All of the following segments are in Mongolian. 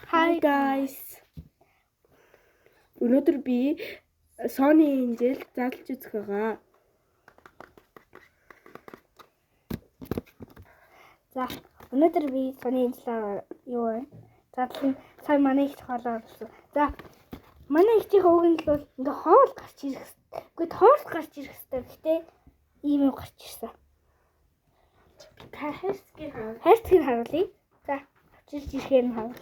Hi guys. Өнөөдөр би Sony Angel задлж үзэх байгаа. За, өнөөдөр би Sony Angel-аар юу вэ? Задлан сая манай их хоолоор оруулсан. За, манай ихчийн үг нь л бол ингээ хоол гарч ирэх. Үгүй тоорт гарч ирэх хэрэгтэй. Гэтэ ийм юм гарч ирсэн. Хайрцгийг хаа. Хайрцгийг харуулъя. За, авчирч ирэхээр нь харуул.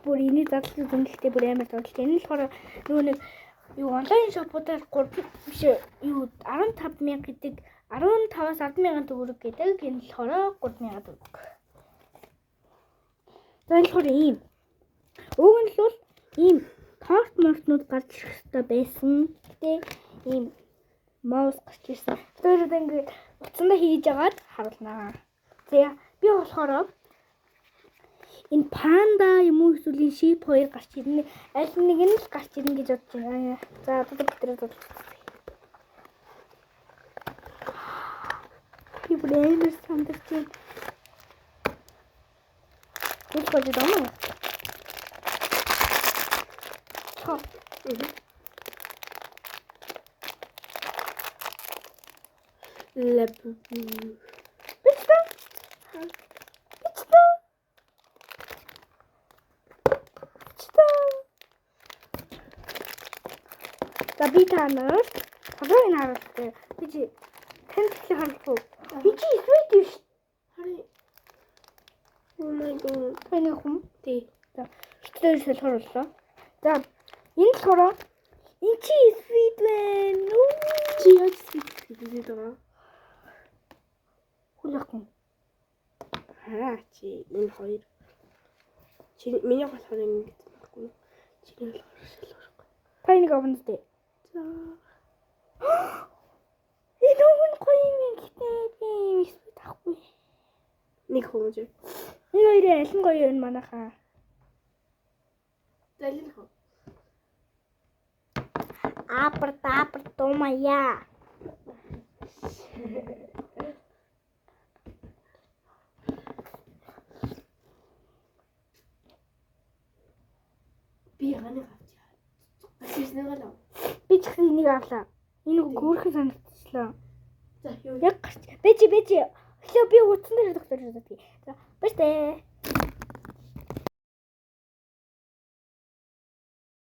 Бүр энийг задлж үзэн гэхдээ бүр амар задлж. Энэ нь болохоор нөгөө нэг юу онлайн шопуудаар 3 биш юу 15,000 гэдэг 15-аас 10,000 төгрөг гэдэг. Энэ болохоор 3,000 төгрөг. За, энэ болохоор ийм. Уг нь л бол ийм торт мортнууд гарч ирэх хэрэгтэй байсан. Гэтэ ийм mouse гарч ирсэн. Тэр ингээд утсандаа хийж агаад харуулнаа. За, би болохоор энэ панда юм уу эсвэл энэ sheep хоёр гарч ирнэ. Аль нэг нь л гарч ирнэ гэж бодож байна. За, одоо бид тэр бодож. Би бүр амар сандарч байна. Үл болж байгаа юм уу? Цоо. Лаб. Бичсэн. Бичсэн. Бичсэн. За, би та нарт толгойг нь харуулдаг. Би чи танд тэгэхээр харуулах уу? Би чи sweet биш. Харин. Oh my god. Таны хүм. Тий. За, хэвээр солихоор боллоо. За, энэ болохоор энэ чи sweet байна. Үу. Чи яаж sweet гэдэг байгаа? Хүлээхгүй. Хараа чи энэ хоёр. Чи миний болохоор ингэж байхгүй. Чиний болохоор шалгахгүй. Та энийг авна дээ. За. Энэ өгн гоё юм юм гэтээ би юм sweet авахгүй. Нэг хүмүүс. Энэ хоёрын аль нь гоё юм манайхаа? Залин хөө. Апр дапр думая. Би ганыг авчих. Гарч ирсэн л ав. Би ч гэсэн энийг авлаа. Энэ гөөрхөн санагдчихлаа. За, юу. Яг гарч. Бэжи бэжи. Эхлээ би утсан дээр доктор гэдэг. За, баяртай.